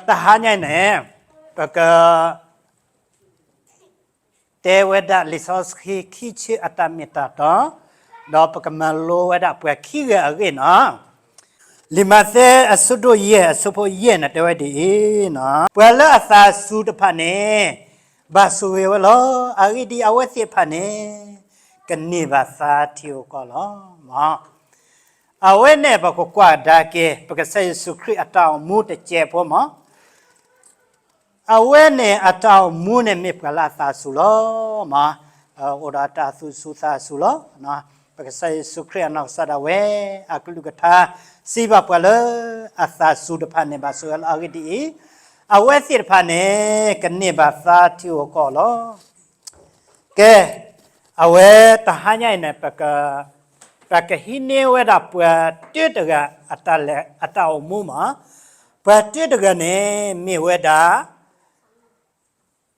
တဟါညါအံၤန့ၣ် ပက တဲဝဲဒၣ်လံာ်စီဆှံခံဆၢအတၢ်မ့ၢ်တၢ်တီ, ဒီးပကမၤလိဝဲဒၣ်ပှၤခံဂၤအဂ့ၢ်န့ၣ်, လံာ်မးသဲအဆၢဒိၣ်ယဲၢ်အဆၢဖိယဲၢ်န့ၣ်တဲဝဲဒ်အံၤ, ပှၤလၢအသးစူၤတဖၣ်န့ၣ် ဘၣ်ဆိၣ်ဂ့ၤဝဲလီၤ. အဂ့ၢ်ဒ်အံၤ, အဝဲသ့ၣ်တဖၣ်န့ၣ် ကန့ၢ်ဘၣ်သါထံဧိၤကီၢ်လီၤ. အဝဲန့ၣ်ပကကွၢ်ကဒါက့ၤ ပကစၢ်ယ့ၣ်ၡူးခရံာ်အတၢ်အိၣ်မူတစဲးဖိမး, အဝဲန့ၣ်အတၢ်အိၣ်မူန့ၣ်မ့ၢ်ပှၤလၢအသးစူၤလီၤ. အိၣ်ဒီးတၢ်သူၣ်စူၤသးစူၤလီၤ. ပကစၢ်ယ့ၣ်ၡူးခရံာ်အနီၢ်ကစၢ်ဒၣ်ဝဲ အကလုၢ်ကထါ စံးဘၣ်ပှၤလၢအသးစူၤတဖၣ်န့ၣ် ဘၣ်ဆိၣ်ဂ့ၤလီၤ. အဂ့ၢ်ဒ်အံၤ, အဝဲသ့ၣ်တဖၣ်န့ၣ် ကန့ၢ်ဘၣ်သါထံဧိၤကီၢ်လီၤ. ကဲ, အဝဲတဟါညါအံၤန့ၣ် ပကဟံးန့ၢ်ဝဲဒၣ်ပှၤတၢတဂၤ အတၢ်အိၣ်မူမး, ပှၤတၢတဂၤန့ၣ် မ့ၢ်ဝဲဒၣ်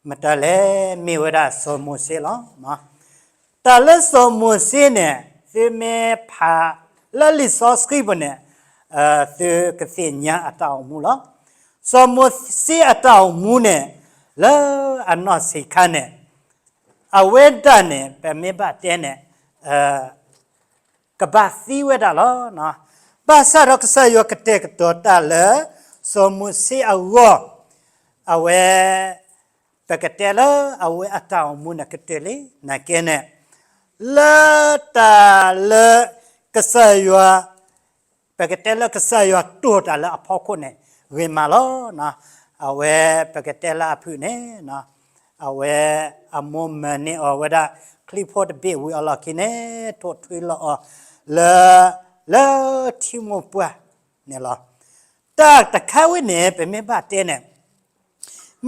မတၤလဲၣ်, မ့ၢ်ဝဲဒၣ်စီၤမိၤၡ့လီၤ. တၢ်လၢစီၤမိၤၡ့န့ၣ် သုမ့ၢ်ဖးလၢလံာ်စီဆှံပူၤန့ၣ်, သုကသ့ၣ်ညါအတၢ်အိၣ်မူလီၤ. စီၤမိၤၡ့အတၢ်အိၣ်မူန့ၣ် လၢအနီၢ်ဆံးခါန့ၣ် အဝဲဒၣ်န့ၣ် ပမ့ၢ်ဘၣ်တဲန့ၣ် ကဘၣ်သံဝဲဒၣ်လီၤ. ဘၣ်ဆၣ်ဒီးကစၢ်ယွၤကတဲာ်ကတီၤတၢ်လၢ စီၤမိၤၡ့အဂီၢ်, အဝဲ ပကတဲလၢအဝဲအတၢ်အိၣ်မူန့ၣ်ကတၢၢ်လံ, နာ်က့န့ၣ် လၢတၢ်လၢ ကစၢ်ယွၤ, ပကတဲလၢကစၢ်ယွၤတိၢ်တၢ်လၢအဖီခိၣ်န့ၣ် ဂ့ၤမးလီၤ. အဝဲပကတဲလၢအဖုၣ်န့ၣ် အဝဲအမိၢ်မၤန့ၢ်အီၤဝဲဒၣ် ချံဖိတဘ့ၣ်ဝံၤအလီၢ်ခံန့ၣ် ထိၣ်ထွံလီၤအီၤ လၢ လၢထံမိၢ်ပှၢ်န့ၣ်လီၤ. တၢ်တခါဝဲန့ၣ် ပမ့ၢ်ဘၣ်တဲန့ၣ်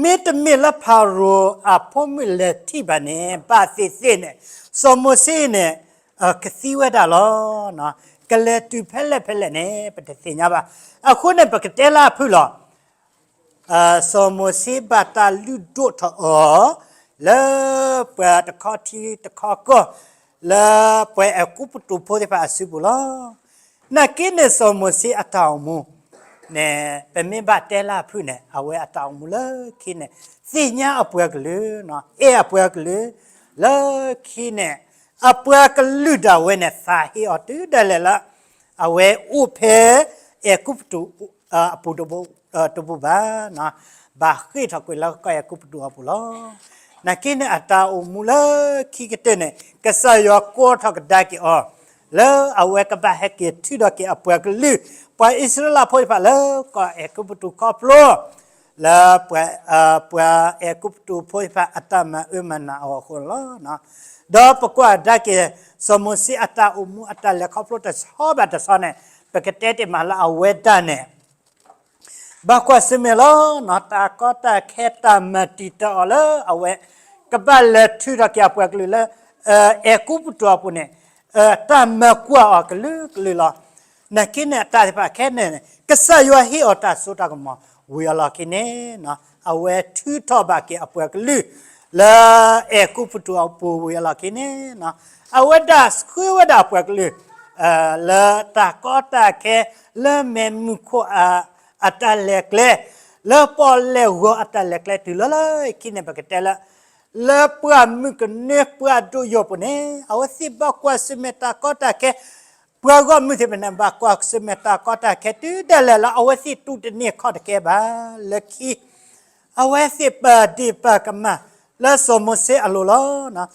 မ့တမ့ၢ်လၢဖၤရိၤအဖိမုၣ်လဲၤထံၣ်ဘၣ်န့ၣ် ဘၣ်သ့ၣ်သ့ၣ်န့ၣ် စီၤမိၤၡ့န့ၣ် ကသံဝဲဒၣ်လီၤ. ကလဲၤတုၤဖဲလဲၣ်ဖဲလဲၣ်န့ၣ် ပတသ့ၣ်ညါဘၣ်. အဃိန့ၣ် ပကတဲလၢအဖုၣ်လီၤ. စီၤမိၤၡ့ဘၣ်တၢ်လုၢ်ဒိၣ်ထီၣ်အီၤ လၢပှၤတခီထံတခီကီၢ် လၢပှၤအဲၤကူပတူးဖိသ့ၣ်တဖၣ်အစုပူၤလီၤ. နာ်က့န့ၣ် စီၤမိၤၡ့အတၢ်အိၣ်မူန့ၣ် ပမ့ၢ်ဘၣ်တဲလၢအဖုၣ်န့ၣ် အဝဲအတၢ်အိၣ်မူလၢခံန့ၣ် သ့ၣ်ညါအပှၤကလုာ်, အဲၣ်အပှၤကလုာ်, လၢခံန့ၣ် အပှၤကလုာ်ဒၣ်ဝဲန့ၣ် သးဟ့အီၤတုၤဒၣ်လဲာ်လၢ အဝဲအိၣ်ဖဲ အဲၤကူပတူးအပူၤတဘူၣ်ဘၣ်, ဘၣ်ဃ့ၢ်ထီၣ်ကွံာ်လၢကီၢ်အဲၤကူပတူးအပူၤလီၤ. နာ်က့န့ၣ် အတၢ်အိၣ်မူလၢခံကတၢၢ်န့ၣ် ကစၢ်ယွၤကိးထီၣ်ကဒါက့ၤအီၤ လၢအဝဲကဘၣ်ဟဲက့ၤထုးထီၣ်က့ၤအပှၤကလုာ် ပှၤအံၣ်စရ့လးဖိသ့ၣ်တဖၣ်လၢကီၢ်အဲၤကူပတူးခီဖျိ လၢပှၤအဲၤကူပတူးဖိသ့ၣ်တဖၣ်အတၢ်မၤအၢမၤနးအီၤအဃိန့ၣ်လီၤ. ဒီးပကွၢ်ကဒါက့ၤ စီၤမိၤၡ့အတၢ်အိၣ်မူအတၢ်လဲၤခီဖျိတဆီဘၣ်တဆီန့ၣ် ပကတဲတ့ၢ်မးလၢအဝဲဒၣ်န့ၣ် ဘၣ်ကွၢ်ဆၢၣ်မဲာ်လီၤ. တၢ်ကီတၢ်ခဲတၢ်မၤတံာ်တာ်အီၤလၢအဝဲ ကဘၣ်လဲၤထုးထီၣ်က့ၤအပှၤကလုာ်လၢ အဲၤကူပတူးအပူၤန့ၣ် တၢ်မၤကွၢ်အီၤကလုာ်ကလုာ်လီၤ. နာ်က့န့ၣ် အတၢ်သ့ၣ်တဖၣ်ခဲန့ၣ် ကစၢ်ယွၤဟ့ၣ်အီၤတၢ်စိတၢ်ကမီၤဝံၤအလီၢ်ခံန့ၣ် အဝဲထုးထီၣ်ဘၣ်က့ၤအပှၤကလုာ် လၢအဲၤကူပတူးအပူၤဝံၤအလီၢ်ခံန့ၣ် အဝဲဒၣ်ဆှၢဝဲဒၣ်အပှၤကလုာ် လၢတၢ်ကီတၢ်ခဲ လၢမဲးမုၢ်ခိၣ်အတၢ်လဲၤကျဲ လၢပီၣ်လဲၣ်ဂီၤအတၢ်လဲၤကျဲတုၤလၢလၢခံန့ၣ် ပကတဲလၢ လၢပှၢ်မုၢ်ကနၢပှၢ်ဒိၣ်ယိာ်ပူၤန့ၣ် အဝဲသ့ၣ်ဘၣ်ကွၢ်ဆၢၣ်မဲာ်တၢ်ကီတၢ်ခဲ ပှၤဂီၢ်မုၢ်သ့ၣ်တဖၣ်န့ၣ် ဘၣ်ကွၢ်ဆၢၣ်မဲာ်တၢ်ကီတၢ်ခဲတုၤဒၣ်လဲာ်လၢအဝဲသ့ၣ်တူၢ်တန့ၢ်ခီၣ်တကဲဘၣ် လၢခံ အဝဲသ့ၣ်ပာ်ဒ့ၣ်ပာ်ကမၣ်လၢစီၤမိၤၡ့အလိၤလီၤ.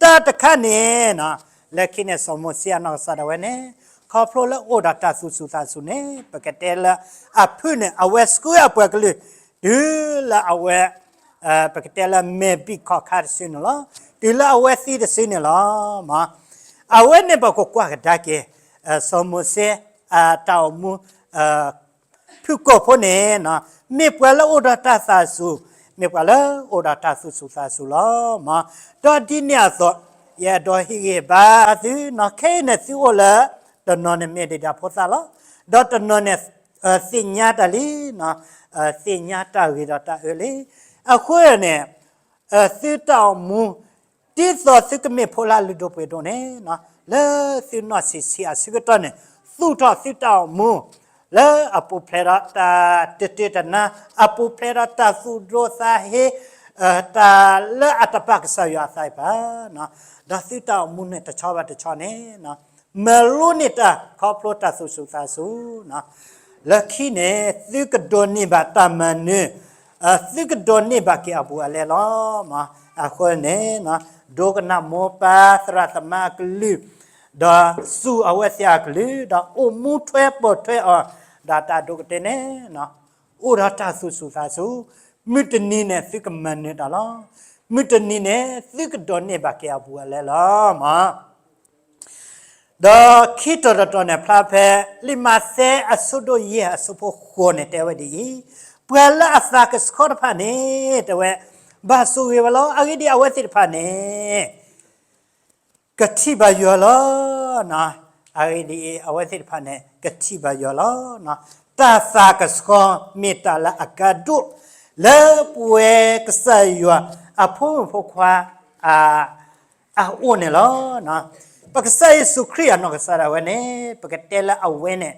တၢ်တခါန့ၣ် လၢခံန့ၣ် စီၤမိၤၡ့အနီၢ်ကစၢ်ဒၣ်ဝဲန့ၣ် ခီဖျိလၢအိၣ်ဒီးတၢ်သူၣ်စူၤသးစူၤန့ၣ် ပကတဲလၢအဖုၣ်န့ၣ် အဝဲဆှၢအပှၤကလုာ် တုၤလၢအဝဲ ပကတဲလၢမဲာ်ဘံၣ်ခီၣ်ခါတစုန့ၣ်လီၤ. တုၤလၢအဝဲသံတစုန့ၣ်လီၤ. အဝဲန့ၣ်ပကကွၢ်ကဒါက့ၤ စီၤမိၤၡ့ တၢ်အိၣ်မူ ဖုၣ်ကိာ်ဖိန့ၣ် မ့ၢ်ပှၤလၢအိၣ်ဒီးတၢ်သးစူၤ, မ့ၢ်ပှၤလၢအိၣ်ဒီးတၢ်သူၣ်စူၤသးစူၤလီၤ. ဒီးဒ်န့ၣ်အသိး ယအဲၣ်ဒိးဟ့ၣ်ဂံၢ်ဟ့ၣ်ဘါသုနီၤ ခဲအံၤန့ၣ် သုအိၣ်လၢ တနီၤန့ၣ်မ့ၢ်ဒံးဒၣ်ဖိသၣ်လီၤ. ဒီးတနီၤန့ၣ် သ့ၣ်ညါတၢ်လံ, သ့ၣ်ညါတၢ်ဂ့ၤဒီးတၢ်အၢလံ. အဃိန့ၣ် သုတၢ်အိၣ်မူ ဒ်သိးသုကမ့ၢ်ဖိလၢအလုၢ်ဒိၣ်ပှ့ၤဒိၣ်န့ၣ် လၢသုနီၢ်ဆံးဆံးအဆၢကတီၢ်န့ၣ် သူၣ်ထီၣ်သုတၢ်အိၣ်မူ လၢအပူၤဖျဲးဒီးတၢ်တတ့တနါ, အပူၤဖျဲးဒီးတၢ်သူၣ်ဒိၣ်သးဟ့, တၢ်လၢအတပာ်ကစၢ်ယွၤအသးအံၤဘၣ်, ဒီးသုတၢ်အိၣ်မူန့ၣ်တဆီဘၣ်တဆီန့ၣ် မၤလိန့ၢ်တၢ်ခီဖျိတၢ်သူၣ်ဆူၣ်သးဆူၣ်, လၢခံန့ၣ် သုကဒိးန့ၢ်ဘၣ်တၢ်မၤနၢၤ, သုကဒိးန့ၢ်ဘၣ်က့ၤအဘူးအလဲလီၤ. အဃိန့ၣ် ဒိကနၣ်မိၢ်ပၢ်သရၣ်သမါအကလုၢ်, ဒီးစူၢ်အဝဲသ့ၣ်အကလုၢ်, ဒီးအိၣ်မူထွဲပိာ်ထွဲအီၤ, ဒီးတၢ်ဒိးကတဲန့ၣ် အိၣ်ဒီးတၢ်သူၣ်ဆူၣ်သးဆူၣ်, မုၢ်တနံၤန့ၣ် သုကမၤနၢၤတၢ်လီၤ. မုၢ်တနံၤန့ၣ် သုကဒိးန့ၢ်ဘၣ်က့ၤအဘူးအလဲလီၤ. ဒီးခံတီၤတတီၤန့ၣ် ဖျါဖဲ လံာ်မးသဲအဆၢဒိၣ်ယဲၢ်အဆၢဖိဃိးန့ၣ် တဲဝဲဒ်အံၤ, ပှၤလၢအသးကဆှီတဖၣ်န့ၣ် တဲဝဲ, ဘၣ်ဆိၣ်ဂ့ၤဝဲလီၤ. အဂ့ၢ်ဒ်အံၤ အဝဲသ့ၣ်တဖၣ်န့ၣ် ကထံၣ်ဘၣ်ယွၤလီၤ. အဂ့ၢ်ဒ်အံၤ အဝဲသ့ၣ်တဖၣ်န့ၣ် ကထံၣ်ဘၣ်ယွၤလီၤ. တၢ်သးကဆှီမ့ၢ်တၢ်လၢအကါဒိၣ် လၢပဝဲကစၢ်ယွၤအဖိမုၣ်ဖိခွါ အအိၣ်န့ၣ်လီၤ. ပကစၢ်ယ့ၣ်ၡူးခရံာ်အနီၢ်ကစၢ်ဒၣ်ဝဲန့ၣ် ပကတဲလၢအဝဲန့ၣ်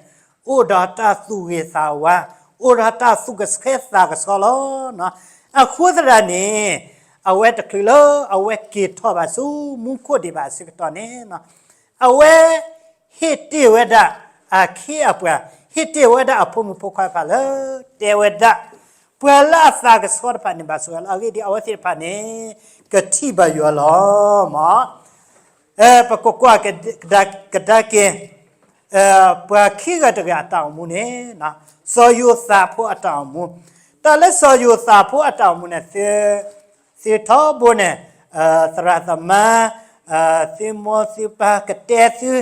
အိၣ်ဒီးတၢ်သူၣ်ဂ့ၤသးဝါ, အိၣ်ဒီးတၢ်သူၣ်ကဆှီသးကဆှီလီၤ. အဃိသတးန့ၣ် အဝဲတချုးလၢအဝဲက့ၤထီၣ်ဘၣ်ဆူမူခိၣ်ဒံးဘၣ်အဆၢကတီၢ်န့ၣ် အဝဲ ဟ့ၣ်တ့ၢ်ဝဲဒၣ်အခ့အပှၤ, ဟ့ၣ်တ့ၢ်ဝဲဒၣ်အဖိမုၣ်ဖိခွါတဖၣ်လၢ တဲဝဲဒၣ်, ပှၤလၢအသးကဆှီတဖၣ်န့ၣ် ဘၣ်ဆိၣ်ဂ့ၤလီၤ. အဂ့ၢ်ဒ်အံၤ အဝဲသ့ၣ်တဖၣ်န့ၣ် ကထံၣ်ဘၣ်ယွၤလီၤ. မ့ၢ် ပကကွၢ်ကဒါက့ၤ ပှၤခံဂၤတဂၤအတၢ်အိၣ်မူန့ၣ် စီၤယိၤသးဖိအတၢ်အိၣ်မူ, တၢ်လၢစီၤယိၤသးဖိအတၢ်အိၣ်မူန့ၣ် သုထီဘိန့ၣ် သရၣ်သမါ သုမိၢ်သုပၢ်ကတဲသု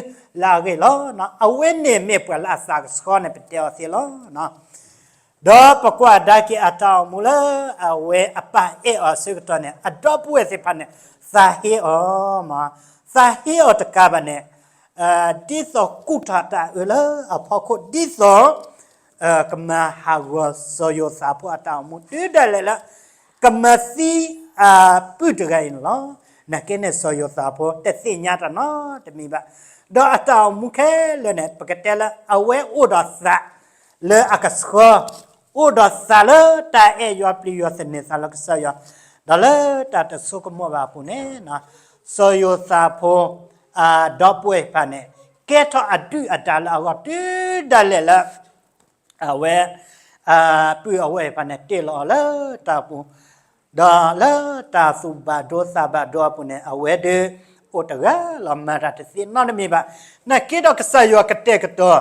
လၢအဂ့ၢ်လီၤ. အဝဲန့ၣ်မ့ၢ်ပှၤလၢအသးကဆှီန့ၣ် ပတဲအီၤသ့လီၤ. ဒီးပကွၢ်ကဒါက့ၤအတၢ်အိၣ်မူလၢအဝဲအပၢ်အဲၣ်အီၤအဆၢကတီၢ်န့ၣ် အဒီပုၢ်ဝဲၢ်သ့ၣ်တဖၣ်န့ၣ် သးဟ့အီၤ, သးဟ့အီၤတကးဘၣ်န့ၣ် ဒ်သိးကူၣ်ထီၣ်တၢ်အၢလၢအဖီခိၣ် ဒ်သိး ကမၤဟးဂီၤစီၤယိၤသးဖိအတၢ်အိၣ်မူ တုၤဒၣ်လဲာ်လၢ ကမၤသံအပုၢ်တဂၤအံၤန့ၣ်လီၤ. နာ်က့န့ၣ် စီၤယိၤသးဖိတသ့ၣ်ညါတၢ်နီတမံၤဘၣ်. ဒီးအတၢ်အိၣ်မူခဲလၢာ်န့ၣ် ပကတဲလၢအဝဲအိၣ်ဒီးသးလၢအကဆှီ, အိၣ်ဒီးသးလၢတၢ်အဲၣ်ယွၤပျံၤယွၤသန့ၤသးလၢကစၢ်ယွၤ, ဒီးလၢတၢ်တဆိကမိၣ်ဘၣ်အပူၤန့ၣ် စီၤယိၤသးဖိ ဒီပုၢ်ဝဲၢ်တဖၣ်န့ၣ် ကဲထီၣ်အဒုၣ်အဒါလၢအဂီၢ် တုၤဒၣ်လဲာ်လၢ အဝဲ ပုၢ်အဝဲၢ်တဖၣ်န့ၣ် တ့ၢ်လီၤအီၤလၢတၢ်ပူၤ, ဒီးလၢတၢ်သူၣ်ဘၣ်ဒိသးဘၣ်ဒိအပူၤန့ၣ် အဝဲဒၣ်အိၣ်တဂၤလီၤ မၤတၢ်တသ့နီတမံၤဘၣ်. နာ်က့ဒီးကစၢ်ယွၤကတဲာ်ကတီၤ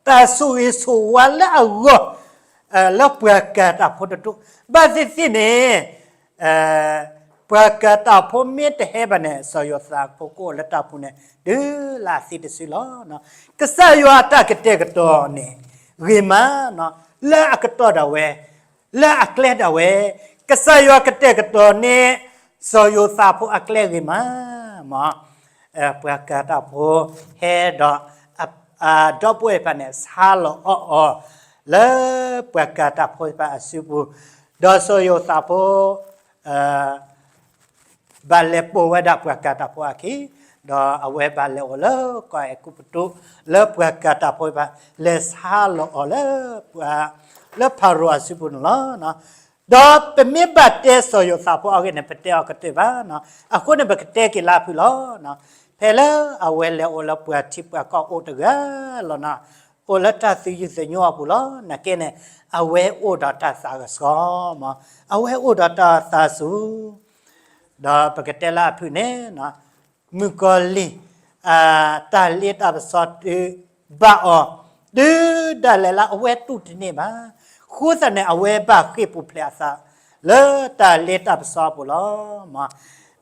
တၢ်ဆိၣ်ဂ့ၤဆိၣ်ဝါလၢအဂီၢ် လၢပှၤကၤတၢ်ဖိတဒူၣ်, ဘၣ်သ့ၣ်သ့ၣ်န့ၣ် ပှၤကၤတၢ်ဖိမ့ၢ်တဟဲဘၣ်န့ၣ် စီၤယိၤသးဖိကအိၣ်လၢတၢ်ပူၤန့ၣ် တုၤလၢအသံတစုလီၤ. ကစၢ်ယွၤအတၢ်ကတဲာ်ကတီၤန့ၣ် ဂ့ၤမး လၢအကတီၢ်ဒၣ်ဝဲ, လၢအကျဲဒၣ်ဝဲ, ကစၢ်ယွၤကတဲာ်ကတီၤန့ၣ် စီၤယိၤသးဖိအကျဲဂ့ၤမး, မ့ၢ် ပှၤကၤတၢ်ဖိဟဲဒီး ဒီပုၢ်ဝဲၢ်တဖၣ်န့ၣ် ဆါလီၤအီၣ်အီၤ လၢပှၤကၤတၢ်ဖိတဖၣ်အစုပူၤ, ဒီးစီၤယိၤသးဖိ ဘၣ်လဲၤပိာ်ဝဲဒၣ်ပှၤကၤတၢ်ဖိအခံ, ဒီးအဝဲဘၣ်လဲၤအိၣ်လၢကီၢ်အဲၤကူပတူး လၢပှၤကၤတၢ်ဖိတဖၣ် လဲၤဆါလီၤအီၤလၢ လၢဖၤရိၤအစုပူၤန့ၣ်လီၤ. ဒီးပမ့ၢ်ဘၣ်တဲစီၤယိၤသးဖိအဂ့ၢ်န့ၣ် ပတဲအီၤကတၢၢ်ဘၣ်, အဃိန့ၣ် ပကတဲက့ၤလၢအဖုၣ်လီၤ. ဖဲလၢအဝဲလဲၤအိၣ်လၢပှၤထံပှၤကီၢ်အိၣ်တဂၤလီၤနီၤ, အိၣ်လၢတၢ်သယုၢ်သညိအပူၤလီၤ. နာ်က့န့ၣ် အဝဲအိၣ်ဒီးတၢ်သးကဆှီ, အဝဲအိၣ်ဒီးတၢ်သးစူၤ, ဒီးပကတဲလၢအဖုၣ်န့ၣ် မုၣ်ကီၤလံၢ် တၢ်လ့တၢ်ပစီတုၤဘၣ်အီၤ, တုၤဒၣ်လဲာ်လၢအဝဲတူၢ်တန့ၢ်ဘၣ်. အဃိသတးန့ၣ် အဝဲဘၣ်ဃ့ၢ်ပူၤဖျဲးအသး လၢတၢ်လ့တၢ်ပစီအပူၤလီၤ. မ့ၢ်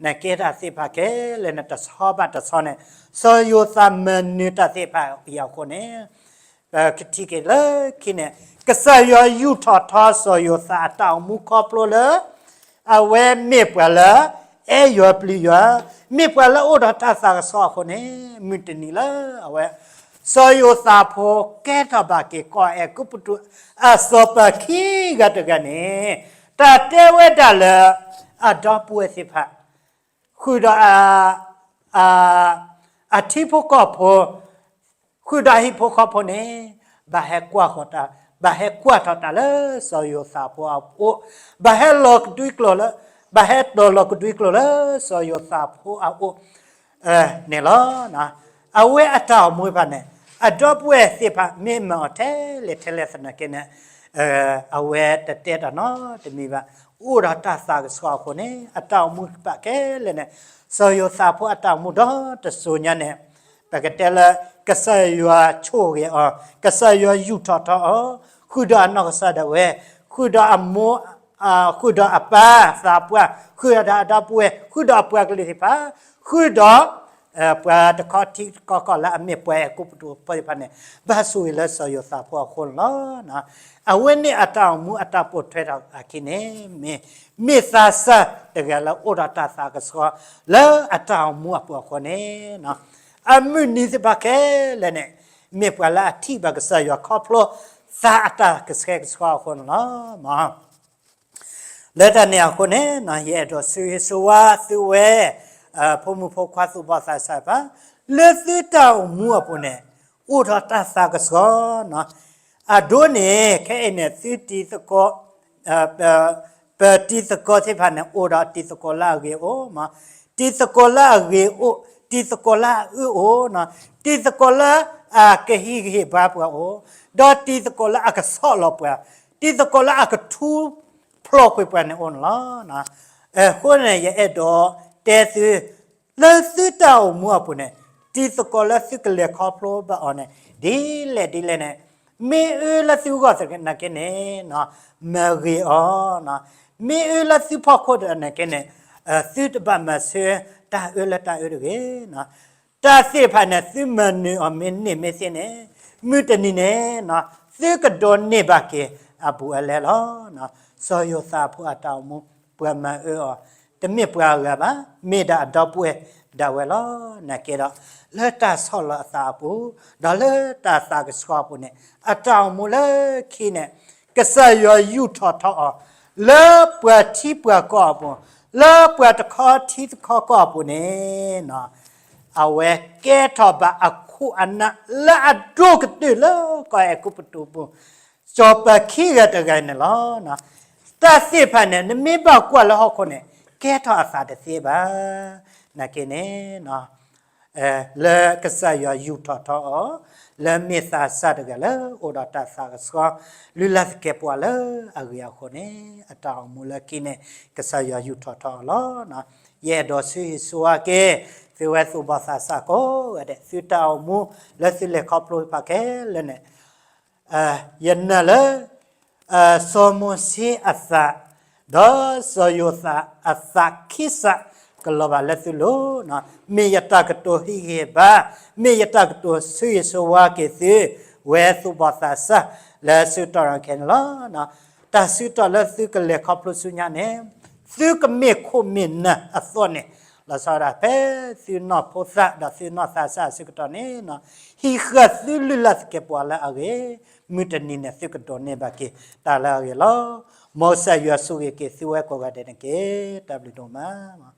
နာ်က့တၢ်သ့ၣ်တဖၣ်ခဲလၢာ်န့ၣ် တဆီဘၣ်တဆီန့ၣ် စီၤယိၤသးမၤနၢၤတၢ်သ့ၣ်တဖၣ်အံၤအဃိန့ၣ် ပကထံၣ်က့ၤလၢခံန့ၣ် ကစၢ်ယွၤယူာ်ထီၣ်ထီစီၤယိၤသးအတၢ်အိၣ်မူခီဖျိလၢ အဝဲမ့ၢ်ပှၤလၢ အဲၣ်ယွၤပျံၤယွၤ, မ့ၢ်ပှၤလၢအိၣ်ဒီးတၢ်သးကဆှီအဃိန့ၣ် မုၢ်တနံၤလၢအဝဲ စီၤယိၤသးဖိကဲထီၣ်ဘၣ်က့ၤကီၢ်အဲၤကူပတူး အစီၤပၤခံဂၤတဂၤန့ၣ် တၢ်တဲဝဲဒၣ်လၢ အဒီပုၢ်ဝဲၢ်သ့ၣ်တဖၣ် ဃုာ်ဒီး အထံဖိကီၢ်ဖိ ဃုာ်ဒီးအဟံၣ်ဖိဃီဖိန့ၣ် ဘၣ်ဟဲကွၢ်ဃီၤတၢ်, ဘၣ်ဟဲကွၢ်ထီၣ်တၢ်လၢစီၤယိၤသးဖိအအိၣ်, ဘၣ်ဟဲလီၤကဒွံကျိာ်လၢ, ဘၣ်ဟဲတီၤလီၤကဒွံကျိာ်လၢစီၤယိၤသးဖိအအိၣ်န့ၣ်လီၤ. အဝဲအတၢ်အိၣ်မူတဖၣ်န့ၣ် အဒီပုၢ်ဝဲၢ်သ့ၣ်တဖၣ် မ့ၢ်မၤအီၤထဲလဲၣ်ထဲလဲၣ်သနာ်က့န့ၣ် အဝဲတတဲတၢ်နီတမံၤဘၣ်. အိၣ်ဒီးတၢ်သးကဆှီအဃိန့ၣ် အတၢ်အိၣ်မူတဖၣ်ခဲလၢာ်န့ၣ် စီၤယိၤသးဖိအတၢ်အိၣ်မူဒီတစိၤညါန့ၣ် ပကတဲလၢ ကစၢ်ယွၤဆိၣ်ဂ့ၤအီၤ, ကစၢ်ယွၤယူာ်ထီၣ်ထီအီၤ, ဃုာ်ဒီးအနီၢ်ကစၢ်ဒၣ်ဝဲ, ဃုာ်ဒီးအမိၢ်, ဃုာ်ဒီးအပၢ်သးပှၢ်, ဃုာ်ဒီးအဒီပုၢ်ဝဲၢ်, ဃုာ်ဒီးအပှၤကလုာ်သ့ၣ်တဖၣ်, ဃုာ်ဒီး ပှၤတခီထံတခီကီၢ်လၢအမ့ၢ်ပှၤအဲၤကူပတူးဖိသ့ၣ်တဖၣ်န့ၣ် ဘၣ်ဆိၣ်ဂ့ၤလၢစီၤယိၤသးဖိအဃိန့ၣ်လီၤ. အဝဲန့ၣ်အတၢ်အိၣ်မူအတၢ်ပိာ်ထွဲထီၣ်အခံန့ၣ် မ့ၢ်, မ့ၢ်သးစၢ်တဂၤလၢအိၣ်ဒီးတၢ်သးကဆှီ လၢအတၢ်အိၣ်မူအပူၤအဃိန့ၣ် အမုၢ်နံၤသ့ၣ်တဖၣ်ခဲလၢာ်န့ၣ် မ့ၢ်ပှၤလၢအထံၣ်ဘၣ်ကစၢ်ယွၤခီဖျိ သးအတၢ်ကဆှဲကဆှီအဃိန့ၣ်လီၤ. လၢတၢ်န့ၣ်အဃိန့ၣ် ယအဲၣ်ဒိးဆၢဂ့ၤဆၢဝါသုဝဲ ဖိမုၣ်ဖိခွါသူၣ်ဘီၣ်သးစၢ်တဖၣ် လၢသုတၢ်အိၣ်မူအပူၤန့ၣ် အိၣ်ဒီးတၢ်သးကဆှီ အဒိန့ၣ် ခဲအံၤန့ၣ် သုတံၤသကိး ပတံၤသကိးသ့ၣ်တဖၣ်န့ၣ် အိၣ်ဒီးတံၤသကိးလၢအဂ့ၤအိၣ်, တံၤသကိးလၢအဂ့ၤအိၣ်, တံၤသကိးလၢအအၢအိၣ်, တံၤသကိးလၢအကဟံးဂံၢ်ဟ့ၣ်ဘါပှၤအိၣ်, ဒီးတံၤသကိးလၢအကဆီၣ်လီၤပှၤ, တံၤသကိးလၢအကထူဖျိးကွံာ်ပှၤန့ၣ်အိၣ်န့ၣ်လီၤ. အဃိန့ၣ် ယအဲၣ်ဒိးတဲသု လၢသုတၢ်အိၣ်မူအပူၤန့ၣ် တံၤသကိးလၢသုကလဲၤခီဖျိဘၣ်အီၤန့ၣ် ဒ်လဲၣ်ဒ်လဲၣ်န့ၣ် မ့ၢ်အၢလၢသုဂီၢ်သနာ်က့န့ၣ် မၤဂ့ၤအီၤ, မ့ၢ်အၢလၢသုဖီခိၣ်သနာ်က့န့ၣ် သုတဘၣ်မၤဆၢတၢ်အၢလၢတၢ်အၢတဂ့ၤ. တၢ်သ့ၣ်တဖၣ်န့ၣ် သုမၤနၢၤအီၤမ့ၢ်န့ၢ်မ့ၢ်သ့န့ၣ် မုၢ်တနံၤန့ၣ် သုကဒိးန့ၢ်ဘၣ်က့ၤအဘူးအလဲလီၤ. စီၤယိၤသးဖိအတၢ်အိၣ်မူ ပှၤမၤအၢအီၤ တမ့ၢ်ပှၤအဂၤဘၣ်, မ့ၢ်ဒၣ်အဒီပုၢ်ဝဲၢ်ဒၣ်ဝဲလီၤ. နာ်က့ဒီး လၢတၢ်ဆီၣ်လီၤအသးအပူၤ ဒီးလၢတၢ်သးကဆှီအပူၤန့ၣ် အတၢ်အိၣ်မူလၢခံန့ၣ် ကစၢ်ယွၤယူာ်ထီၣ်ထီအီၤ လၢပှၤထံပှၤကီၢ်အပူၤ, လၢပှၤတခီထံတခီကီၢ်အပူၤန့ၣ် အဝဲကဲထီၣ်ဘၣ်အခိၣ်အနၢ်လၢအဒိၣ်ကတၢၢ်လၢကီၢ်အဲၤကူပတူးပူၤ စီၤပၤခံဂၤတဂၤန့ၣ်လီၤ. တၢ်သ့ၣ်တဖၣ်န့ၣ် နမ့ၢ်ဘၣ်ကွၢ်လၢဟီၣ်ခိၣ်န့ၣ် ကဲထီၣ်အသးတသ့ဘၣ်. နာ်က့န့ၣ် လၢကစၢ်ယွၤယူာ်ထီၣ်ထီအီၤ လၢမ့ၢ်သးစၢ်တဂၤလၢအိၣ်ဒီးတၢ်သးကဆှီ လုၢ်လၢ်သကဲးပဝးလၢအဂ့ၤအဃိန့ၣ် အတၢ်အိၣ်မူလၢခံန့ၣ် ကစၢ်ယွၤယူာ်ထီၣ်ထီအီၤလီၤ. ယအဲၣ်ဒိးဆၢဂ့ၤဆၢဝါက့ၤ သုဝဲသူၣ်ဘီၣ်သးစၢ်ကိးဂၤဒဲး သုတၢ်အိၣ်မူလၢသုလဲၤခီဖျိတဖၣ်ခဲလၢာ်န့ၣ် ယနာ်လၢ စီၤမိၤၡ့အသး ဒီးစီၤယိၤသးအသးခံစး ကလီၤဘၣ်လၢသုလိၤ. မ့ၢ်ယတၢ်ကတိၤဟ့ၣ်ဂံၢ်ဟ့ၣ်ဘါ, မ့ၢ်ယတၢ်ကတိၤဆၢဂ့ၤဆၢဝါက့ၤသု ဝဲသူၣ်ဘီၣ်သးစၢ် လၢဆၢကတီၢ်ခဲအံၤန့ၣ်လီၤ. တၢ်ဆၢကတီၢ်လၢသုကလဲၤခီဖျိဆူညါန့ၣ် သုကမ့ၢ်ခိၣ်မ့ၢ်နၢ်အသီၣ်န့ၣ် လီၤဆီဒၣ်တၢ် ဖဲသုနီၢ်ဖိသၣ်ဒီးသုနီၢ်သးစၢ်အဆၢကတီၢ်န့ၣ် ဟံးဃာ်သုလုၢ်လၢ်သကဲးပဝးလၢအဂ့ၤ, မုၢ်တနံၤန့ၣ် သုကဒိးန့ၢ်ဘၣ်က့ၤတၢ်လၢအဂ့ၤလီၤ. မ်ကစၢ်ယွၤဆိၣ်ဂ့ၤက့ၤသုဝဲကိးဂၤဒဲးန့ၣ်တက့ၢ်. တၢ်ဘျုးဒိၣ်မး.